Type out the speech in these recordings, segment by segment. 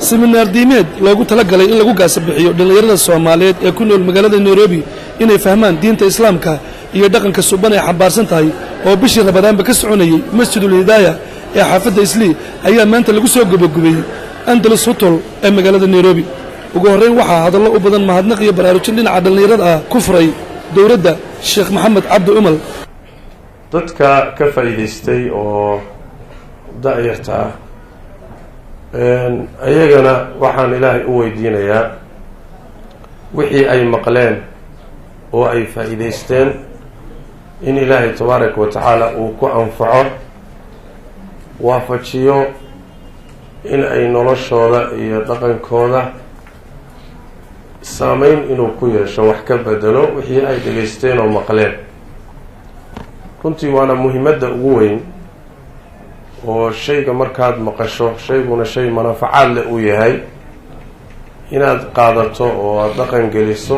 Siminaar diimeed loogu talagalay in lagu gaasabixiyo dhallinyarada Soomaaliyeed ee ku nool magaalada Nairobi inay fahmaan diinta Islaamka iyo dhaqanka suban ay xambaarsan tahay, oo bishii Ramadaanba ka soconayey Masjidul Hidaaya ee xaafadda Islii, ayaa maanta lagu soo gabagabeeyey Andalus Hotel ee magaalada Nairobi. Ugu horrayn waxaa hadallo u badan mahadnaq iyo baraarujin dhinaca dhallinyarada ah ku furay dowladda Sheekh Maxamed Cabdi Umal. Dadka ka faa'iidaystay oo da-yarta ah ayagana waxaan Ilaahay u weydiinayaa wixii ay maqleen oo ay faa'iidaysteen in Ilaahay tabaaraka wa tacaala uu ku anfaco, waafajiyo in ay noloshooda iyo dhaqankooda saameyn inuu ku yeesho, wax ka bedelo wixii ay dhegaysteen oo maqleen. Runtii waana muhimadda ugu weyn oo shayga markaad maqasho, shayguna shay manafacaad leh uu yahay, inaad qaadato oo aada dhaqan geliso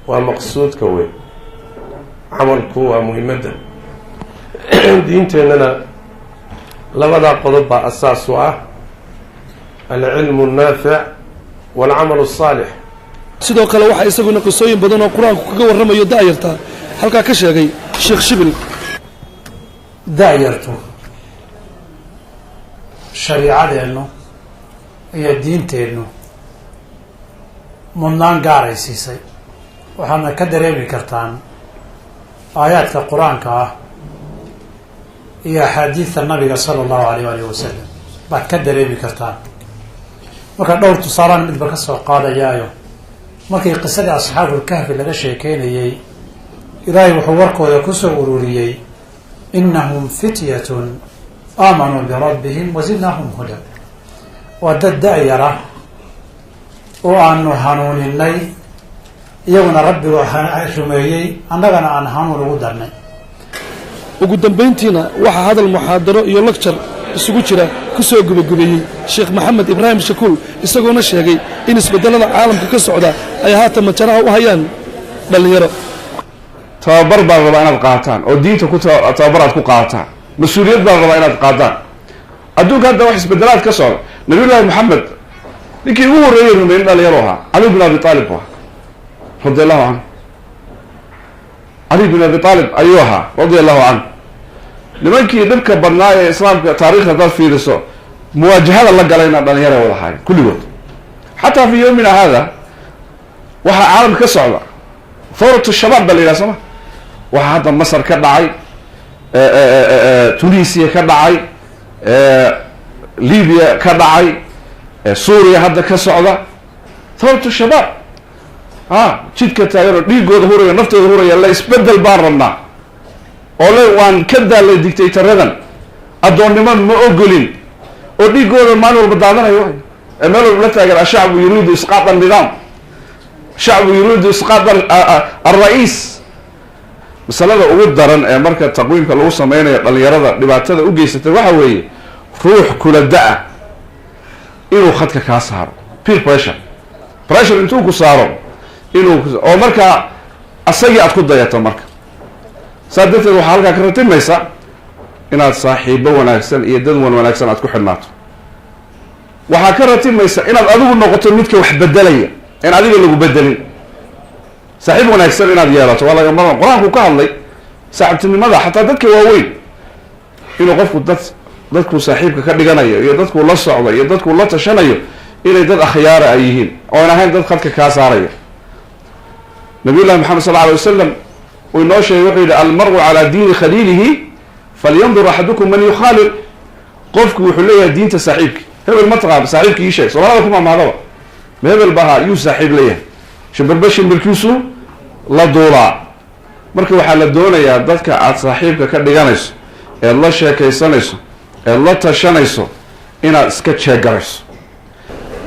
waa maqsuudka weyn. Camalku waa muhimadda diinteennana. Labadaa qodob baa asaas u ah: alcilmu annaafic waalcamalu asaalix. Sidoo kale waxaa isaguna qisooyin badan oo Qur-aanku kaga warramayo da'yarta halkaa ka sheegay Sheekh Shibil. Da-yartu shariicadeennu iyo diinteennu mudnaan gaaray siisay. Waxaadna ka dareemi kartaan aayaadka Qur-aanka ah iyo axaadiidta Nabiga sala allahu alayh alih wasalam baad ka dareemi kartaan. Marka dhowr tusaalaan midba ka soo qaadayaayo, markii qisadii Asxaabulkahfi laga sheekeynayey, Ilaahay wuxuu warkooda kusoo ururiyey: "Inahum fityatun aamanuu birabbihim wazidnaahum huda." Waa dad da-yara oo aanu hanuuninay, iyaguna Rabbigu rumeeyey, annagana aan hanuun ugu darnay. Ugu dambayntiina waxaa hadal muxaadaro iyo lecture isugu jira ku soo gebagabeeyey Sheekh Maxamed Ibraahim Shakuul, isagoona sheegay in isbeddellada caalamka ka socda ay haatan majaraha u hayaan dhallinyaro. Tababar baan rabaa inaad qaataan oo diinta ku tababar aad ku qaataan. Mas-uuliyad baan rabaa inaad qaadaan. Adduunka hadda wax isbedelaad ka socda. Nabiyullahi Maxamed ninkii ugu horreeyey rumeyn dhalinyaro ahaa, Cali bin Abi Aalib bu ahaa, radi allahu canhu. Cali bin Abi Aalib ayuu ahaa, radia allahu canhu. Nimankii dhibka badnaa ee Islaamka taarikhda haddaad fiiriso muwaajahada la galayna dhalinyara wada ahaayeen kulligood. Xataa fi yowmina hada waxaa caalamka ka socda thawratu shabaab baa la yidhaha, soo ma? Waxaa hadda Masar ka dhacay, Tunisia ka dhacay, Libya ka dhacay, Suuriya hadda ka socda, thawratu shabaab a jidka taagan oo dhiigooda huraya, naftooda huraya, la isbedel baan rabnaa oo le waan ka daalay dictataradan, addoonnimo ma ogolin, oo dhiigooda maalin walba daadanayo ee meel walba la taagan: "Ashacbu yuriidu isqaat annidaam, shacbu yuriidu isqaat alra-iis." Masalada ugu daran ee marka taqwiimka lagu sameynayo dhalinyarada dhibaatada u geysatay waxa weeye ruux kula da-a inuu khadka kaa saaro, peer pressure. Pressure intuu ku saaro inuu oo markaa asagii aad ku dayato. Marka saa darteed waxaa halkaa ka ratimaysa inaad saaxiibo wanaagsan iyo dad wan wanaagsan aad ku xidhnaato. Waxaa ka ratimaysa inaad adigu noqoto midka wax bedelaya, in adiga lagu bedelin. Saaxiib wanaagsan inaad yeelato waa laga maran. Qur-aanku ka hadlay saaxiibtinimada, xataa dadka waaweyn, inuu qofku dadkuu saaxiibka ka dhiganayo iyo dadkuu la socdo iyo dadkuu la tashanayo inay dad akhyaara ay yihiin oon ahayn dad khadka kaa saaraya. Nabiy llahi Maxamed sal alay wasalam uu inoo sheegay, wuxuu yidhi: "Almaru calaa diini khaliilihi, falyandur axadukum man yukhaalil." Qofku wuxuu leeyahay diinta saaxiibki. Hebel ma taqaan? Saaxiibki ii sheeg. Soomaalida kuma maadaba ma hebel baha yuu saaxiib leeyahay? Shimbirba shimbirkiisu la duulaa. Marka waxaa la doonayaa dadka aad saaxiibka ka dhiganayso eed la sheekaysanayso eed la tashanayso inaad iska jeegarayso.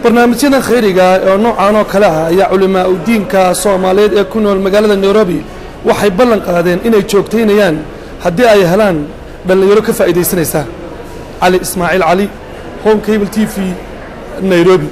Barnaamijyadan khayriga oo noocan oo kale ah ayaa culimaa u diinka Soomaaliyeed ee ku nool magaalada Nairobi waxay ballan qaadeen inay joogtaynayaan haddii ay helaan dhallinyaro ka faa'iidaysanaysa. Cali Ismaaciil Cali, Horn Cable TV, Nairobi.